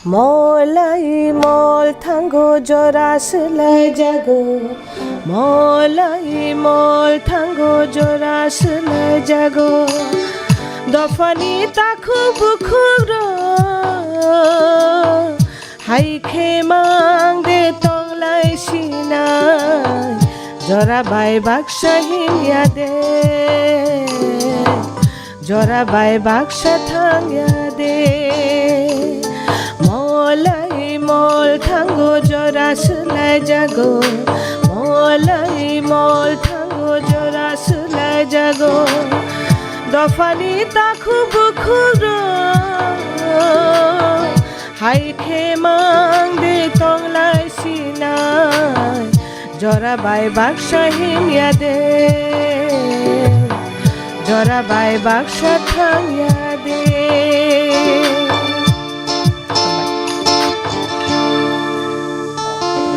Mol lai mol thango jora swlai jago. Mol lai mol thango jora swlai jago. Dophani takhuk bukhuk rok. Hai khe mang de tong lai sinai, jora bai baksa hin ya de, jora bai baksa thang ya de. Mol lai mol thango jora swlai jago, mol lai mol thango jora swlai jago. Dophani takhuk bukhuk rok. Hai khe mang de tong lai sinai, Jora bai baksa himya de, jora bai baksa thangya de.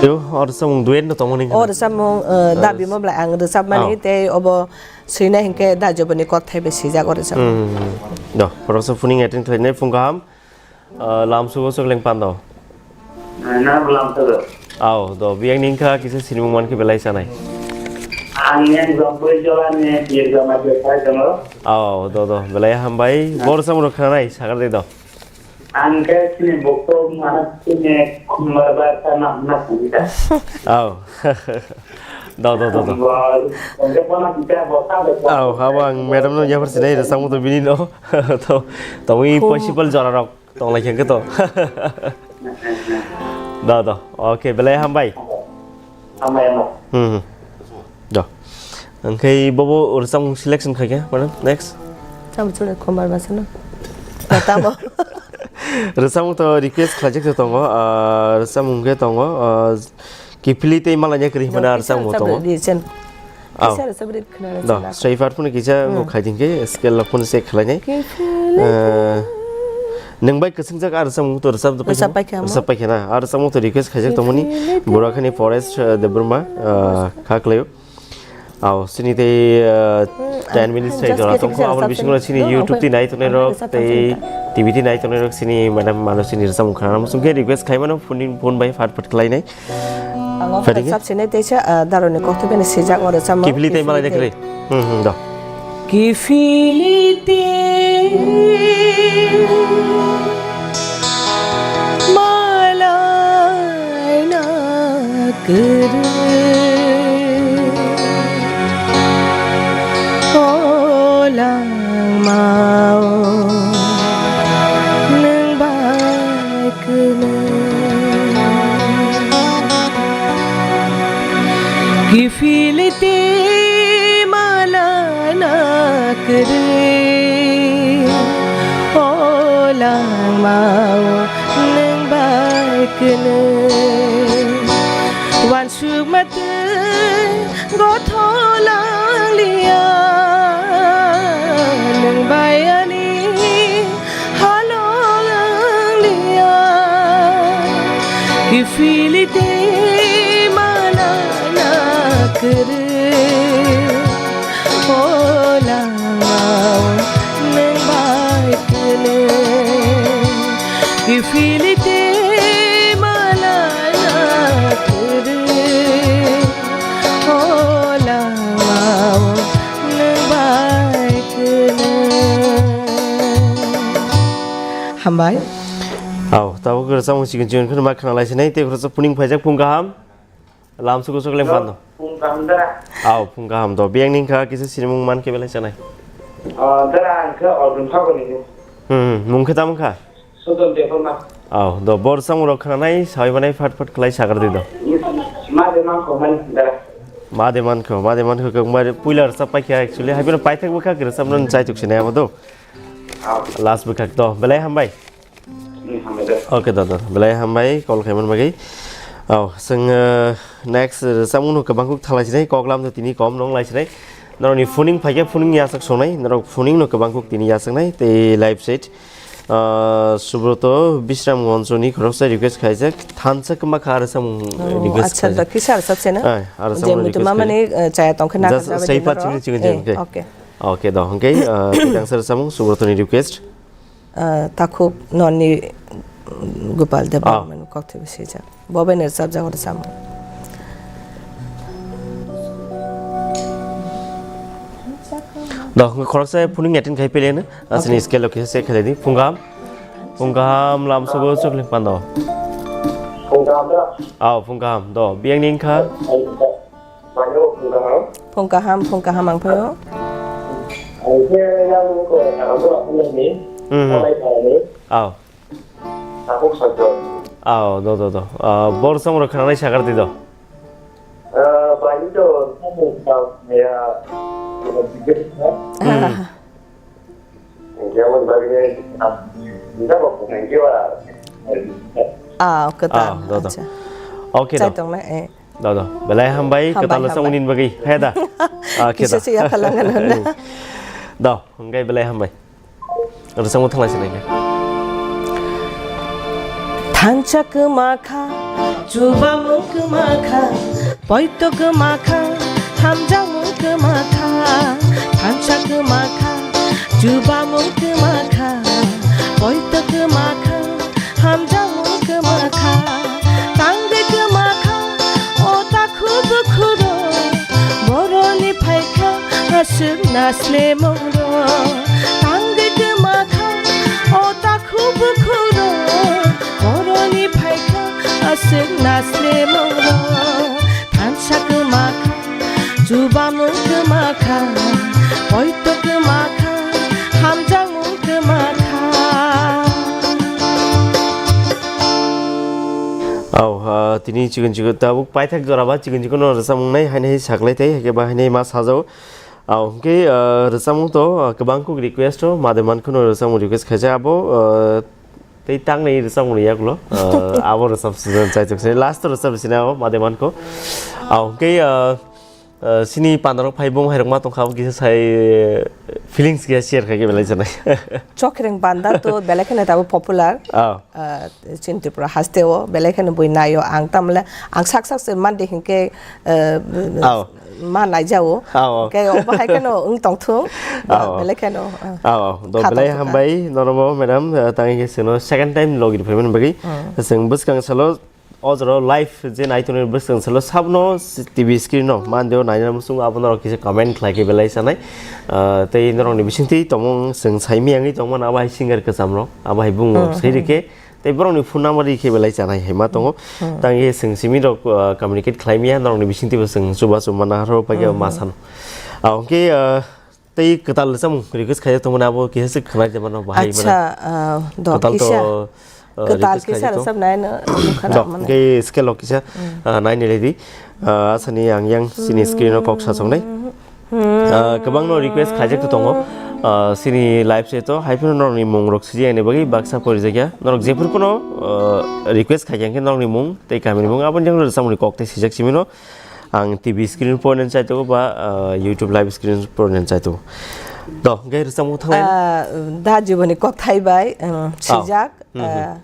Yo, o rwchapmung duet no tongmani. O rwchapmung, eh, dabi mo belai ang rwchapmani tei obo swinai hinkhe da joboni kokthai bai swijak o rwchapmung. Hmm. Do, khoroksa phuning attend khlainai phung kaham. Ah, lamsugo chwkleng pando. Ah, na lamsugo. Aw, do, biyang ningkha kisa sinimung mankhe belai chanai. Ang yang example jola ni exam a jotai jono. Aw, do, do, belai hambai. Bor samung rok khanai, sagar de do. Ang ke sini bokto mana sini khumbar ba sana na sini ta. Aw. Do, do, do, do. Ang ke pona kita bokta bokta. Aw, habo ang madam no yapar sinai rwchapmung to bini no. To, to wi possible jora rok. Tong lai khe to. Da, da. Okay, belai hambai. Hambai, hambai. Hmm, hmm. Da. Angkhai bobo rwchapmung selection khai khe, madam, next. Tamo chule khomar basano. Tamo. Rwchapmung to request khlaijak to tongo, ah, rwchapmung khe tongo, ah, kiphilwi tei malanya kwrwi hwnwi rwchapmung tongo. Aw. Kisa rwchap rit khna rwchap. Da, swipar phone kisa bo khai ding khe, scale lock phone se khlai nai. Eh, nwng bai kwswngjak ar rwchapmung to rwchap paikha. Rwchap paikha na, ar rwchapmung to request khaijak tongmani. Borok hani Forest, eh, Debbarma, eh, kha khlaio. Aw, sini tei, eh, ten minutes thai jora tongkho, aboni bisingo sini YouTube tei nai tongnai rok tei T V tei nai tongnai rok sini madam mano sini rwchapmung khna muchung khe request khai mano phone bai phat phat khlai nai. Ang o Fadi khe? Rwchap sinai teisa, ah, daroni kokthai bini sijak o rwchapmung. Kiphilwi tei malai de kwrwi. Hmm, hmm, do. Kiphilwi tei malai na kwrwi. O langmao nwng bai Kiphilwi tei malana kwrwi, o langmao nwng bai kwnwi. Uansukma twi gotho langliya, nwng bai ani halo langliya. Kiphilwi tei malana kwrwi, o langmao nwng bai kwnwi. Kiphilwi tei malana kwrwi, o langmao nwng bai kwnwi. Hambai. Aw, tabuk rwchapmung chikon chikon kheno ma khna lai sinai, tei khoroksa phuning phaijak phung kaham. Lamsugo chwkleng pando. Phung kaham dara. Aw, phung kaham do. Biyang ningkha kisa sinimung man khe belai chanai. Ah, dara ang khe Arjun Thakur ni. Hmm, hmm, mung khe tamo kha? Sudan Debbarma. Aw, do bor samung rok khna nai, sawi manai phat phat khlai sagar di do. Ma de man kho man dara. Ma de man kho, ma de man kho, kok ma puila rwchap paikha actually. Hai bono paithak bwkha rwchapna chai tuk sinai abo do. Aw. Last bwkhak to, belai hambai. Hmm, hambai de. Okay, da, da, belai hambai, call khaiman bagwi. Aw, chwng, uh, next, uh, rwchapmung no kwbang kuk thalai sinai, kok lam to tini kom nong lai sinai. Norokni phuning phaikhe phuning yasak sonai, norok phuning no kwbang kuk tini yasaknai, tei live set. Uh, Subroto Bishram Gonchoni khoroksa request khaijak, thansa kwma kha rwchapmung, oh, request acha, khaijak. Da, kisa rwchap sena? Ai, rwchapmung je muitu request mamani, khaijak. Uh, chaya tongkhe na just kha sai jabai pat dino chini ro. Chini, eh, okay. Okay. Okay, do, hwnkhe, uh, tei tangsa rwchapmung Subrotoni request. Ah, takhuk noni Gopal Deb, ah, Barman kokthai bisijak. Bo bai no rwchapjak o rwchapmung. Do, khoroksa phuning attend khai pele no. Asini, okay, scale o kisa check khaidi. Phung kaham. Phung kaham lamsugo chwkleng pando. Phung kaham da? Aw, phung kaham. Do, biyang ningkha? Phung kaham, phung kaham ang phaio. Ang khe yang ko ang bo ni. Hmm, hmm. Aw. Aw, do, do, do. Ah, bor samung rok khna nai sagar di do. Ah, bani to samung ta ya. Hmm. Jemon bagwi, ah, nda ko nang ke wa. Ah, okay, ta. Ah, do, do. Acha. Okay, do. Chai tong na, eh. Da, da. Belai hambai, Hambai, kwtal rwchapmung hambai. Nini bagwi. He da? Ah, khe Kisa da. Se yaphalangan hwnna. Da, hwnkhe belai hambai. Rwchapmung thanglai se nai khe. Thansa kwma kha, chubamung kwma kha, poito kwma kha, hamjakmung kwma kha. Thansa kwma kha, chubamung kwma kha, poito kwma kha, hamjakmung kwma kha, tangwi kwma kha, o takhu bukhuro, boroni phaikha, aswk naslemung ro. Tangwi kwma kha, o takhu bukhuro, boroni phaikha, aswk naslemung ro. Thansa kwma kha, chubamung kwma kha, poito kwma kha, hamjakmung kwma kha. Au, ah, tini chikon chikon tabuk paithak jora ba chikon chikon no rwchapmung nai haino hai saklai tai, hai khe ba haino ma sajao. Au, hwnkhe, ah, rwchapmung to, ah, kwbang kuk request o, made man kheno rwchapmung request khaijak abo, ah, Tei tangnai rwchapmung rwya ulo, ah, abo rwchap sijak chaichuk se last rwchap sina o made mankho. Au hwnkhe, ah, ah, sini pandarok phai bung hairok ma tongkha, abo kisa sai, eh, feelings kisa share khai khe belai sanai. Chokreng banda to belai kheno tabo popular. Ah. Ah, chini Tripura haste o belai kheno bui naio ang tamle ang sak sak se mande hinkhe, eh, Au. Ma naijao. Ao, ao. Khe obo hai kheno wng tongthung. Ao, ao. Belai kheno, ah, Ao, ao. Do kha belai tongthung kha. Hambai, normo madam, eh, tang khe seno second time logi phaiman bagwi. Mm. Chwng bwskang salo, o jora live je nai tongnai bwskang salo sabno T V screen no mandeo naina muchung abo norok kisa comment khlai khe belai sanai. Ah, tei norokni bisingtwi tongmung chwng saimi yangwi tongmano abo hai singer kwcham rok, abo hai bung Mm, sei mm. Rikhe. Tei borokni phone number ri khe belai chanai hai ma tongo. Hmm. Tang khe chwng simi rok, uh, communicate khlai maya, norokni bisingtwi bo chwng chuba chuba nahar rw pai khe Hmm, ma hmm. Sano. Ah, hwnkhe, uh, tei kwtal rwchapmung request khaijak tongmani abo kisa se khwnai de mano bahai mano. Acha, uh, do Kwtal to, kisa, uh, kwtal request kisa khaijak tong. Rwchapnai no, khana Do, mano. Hwnkhe scale o kisa, Hmm. Uh, nai nai lai di. Uh, asani ang yang sini screen o kok sasong nai. Ah, kwbangno request khaijak to tongo. Ah, sini live se to, hai phano norokni mung rok sijak ani bagwi baksa porijakya. Norok jephuru phano, ah, request khaikha hwnkhe norokni mung tei kamini mung aboni jang rwchapmungni kok tei sijak simino. Ang T V screen pornen chai tongo ba, ah, YouTube live screen pornen chai tongo. Do, hwnkhe rwchapmung thanglai. Ah, da jiboni kok thai bai, um, Oh. Sijak, Hmm, hmm. Ah,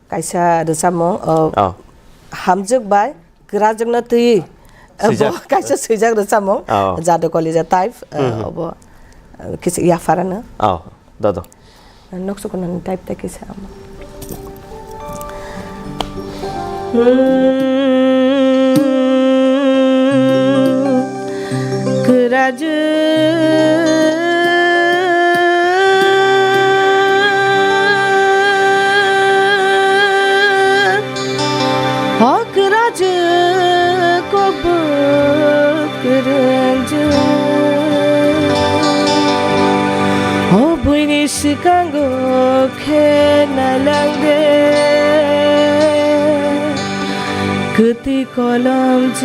kaisa rwchapmung, oh, Oh. Hamjwk bai. Kwrajwkno twi, eh, Swijak. Bo kaisa swijak rwchapmung, Oh. Jadu Kolija type, eh, Mhm. Obo, eh, kisa yapharano. Oh, dodo. Noksukunani type ta kisa amo. Kwrajwk. O kwrajwk kokbo kwrwngjwk, o buini swkango khe nailangde kwtwi kolomjwk.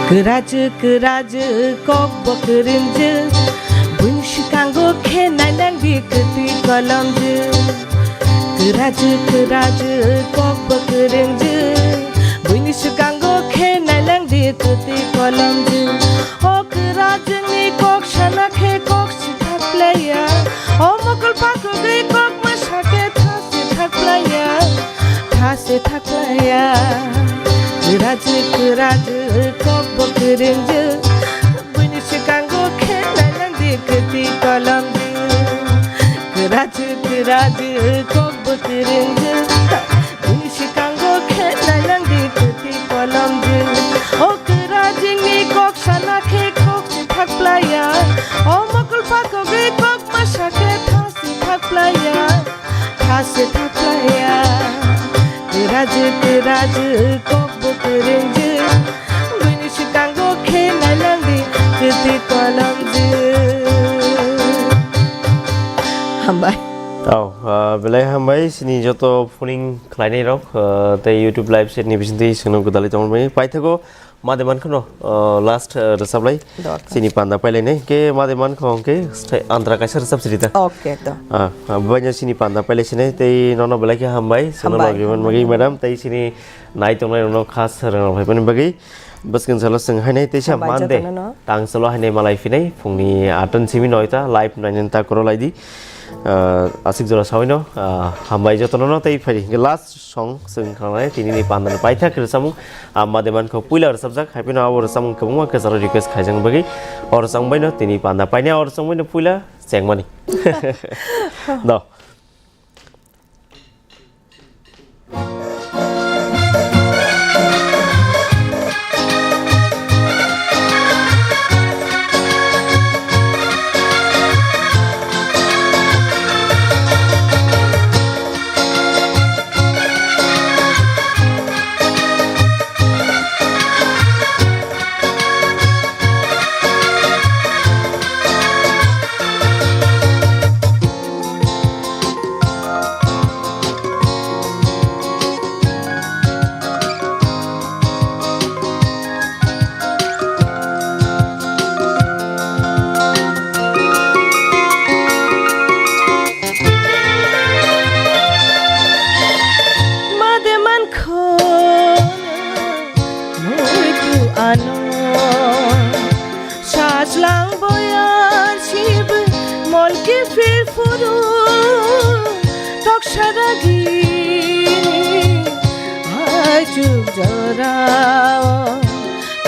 Kwrajwk, kwrajwk, kokbo kwrwngjwk, buini swkango khe nailangdi kwtwi kolomjwk. Kwrajwk, kwrajwk, kokbo kwrwngjwk, buini swkango khe nailangdi kwtwi kolomjwk. O kwrajwkni kok sana khe kok sithak playa, o mokol pakhogwi kok masa khe tha sithak playa, tha sithak playa. Kwrajwk, kwrajwk, kokbo kwrwngjwk, buini swkango khe nailangdi kwtwi kolomjwk. Kwrajwk, kwrajwk, kokbo kwrwngjwk, buini swkango khe nailangdi kwtwi kolomjwk. O kwrajwkni kok sana khe kok sithak playa, o mokol pakhogwi kok masa khe tha sithak playa, tha sithak playa. Kwrajwk, kwrajwk, kokbo kwrwngjwk, buini swkango khe nailangdi kwtwi kolomjwk. Hambai. Tau, ah, belai hambai, sini joto phuning khlainai rok, ah, tei YouTube live chat ni bisingtwi chwngno gwdalwi tongmani paithago, made mankhano, ah, last, ah, rwchaplai, Dorkha. Sini panda pailainai, ke made mankho hwnkhe, stai andra kaisa rwchap siri ta. Okay, to. Ah, ah, bubaino sini panda pailai sinai, tei nono belai khe hambai, chwngno Hambai. Logriman magi madam, tei sini nai tongnai rokno khas rwngno phaimani bagwi. Bwskang salo chwng hainai teisa Hambai Monday. Jotono no. Tang salo hainai malai phinai phungni aton simi noita live nainani ta koro laidi. Ah, aswk jora sawino, ah, hambai jotono no tei phaidi. Hingke last song chwng khanai tini ni panda ni paithak rwchapmung. Ah, made mankho puila rwchapjak. Haipino abo rwchapmung kwbangma kwcharo request khaijak bagwi. O rwchapmung baino tini panda painai o rwchapmung baino puila chengmani. Do. Made mankho muitu ano. Sajlang boyar sib molki phir phuru toksa dagi ai chuk jorao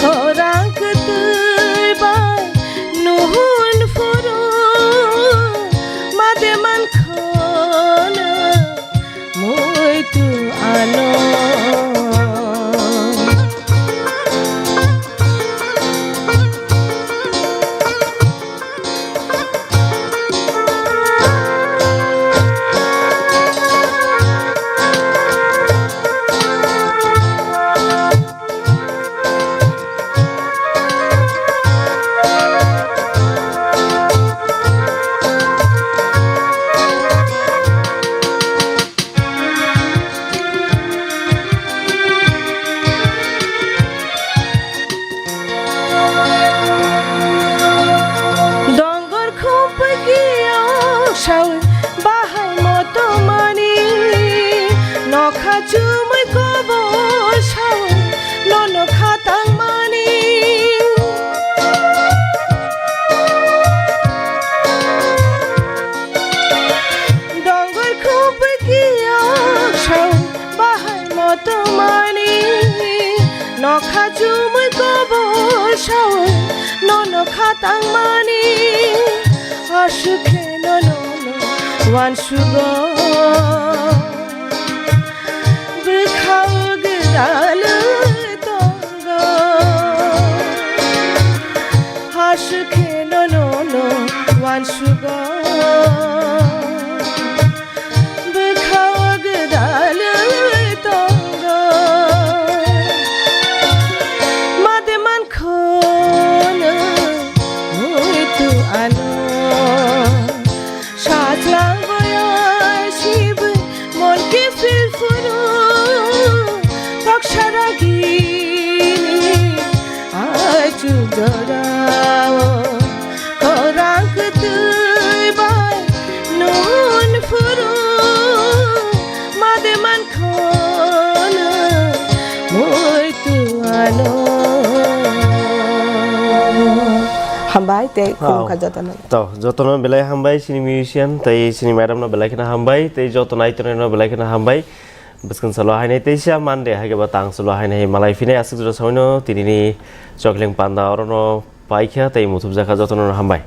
khorang kwtwi bai nuhun phuru made mankhono. Muitu ano. Dongor khum pagi sawi bahai moto mani, nokha chumui kobor sawi nono khatang mani. Dongor khum pagi sawi bahai moto mani, nokha chumui kobor sawi nono khatang mani. Aswk khe nono no wansugo, bwkhao gwdalwi tongo. Aswk khe nono no wansugo, bwkhao gwdalwi tongo. Made mankhono muitu ano. Sajlang boyar sib molki phir phuru toksa dagi ai chuk jorao khorang kwtwi bai nuhun phuru made mankhono muitu ano. Hambai tei khulumkha jotono. To, jotono belai hambai, chini musician, tei chini madam no belai kheno hambai, tei joto naitonai no belai kheno hambai. Bwskang salo hainai teisa Monday, hai khe ba tang salo hainai malai phinai aswk jora sawino, tini ni chokling panda oro no paikha tei muthubjakha jotono no hambai.